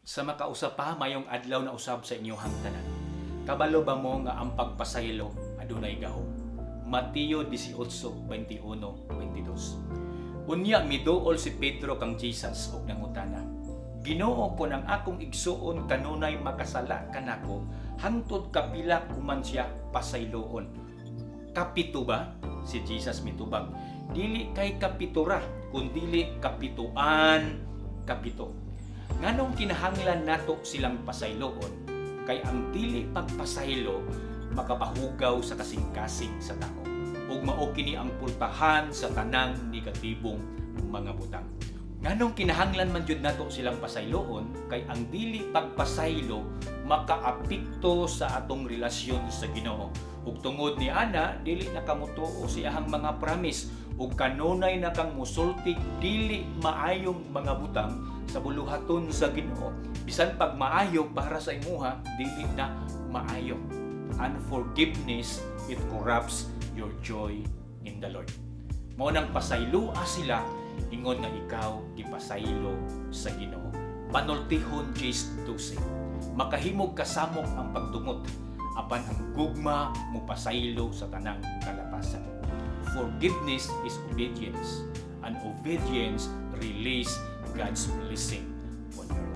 Sa makausa pa, maayong adlaw na usab sa inyohang tanan. Kabalo ba mo nga ang pagpasaylo adunay gahom? Mateo 18:21, 22. Unya miduol si Pedro kang Jesus ug nangutana, "Ginoo, kon ang akong igsuon kanunay makasala kanako, hangtod kapila ko man siya pasayloon? Kapito ba?" Si Jesus mitubag, "Dili kay kapito ra, kundili kapituan kapito." Nganong kinahanglan nato silang pasayloon? Kay ang dili pagpasaylo makapahugaw sa kasing-kasing sa tao. Ug mao kini ang pultahan sa tanang negatibong mga butang. Nganong kinahanglan man jud nato silang pasayloon? Kay ang dili pagpasaylo makaapekto sa atong relasyon sa Ginoo. Ug tungod ni ana, dili na ka motuo sa iyahang mga promise ug kanunay na kang musulti dili maayong mga butang sa buluhaton sa Ginoo. Bisan pag maayo para sa imuha, dili na maayo. Unforgiveness, it corrupts your joy in the Lord. Mao nang pasayloa sila ingon nga ikaw gipasaylo sa Ginoo. Panultihon 10:12. Makahimog kasamok ang pagdumot, apan ang gugma mopasaylo sa tanang kalapasan. Forgiveness is obedience, and obedience release God's blessing on your life.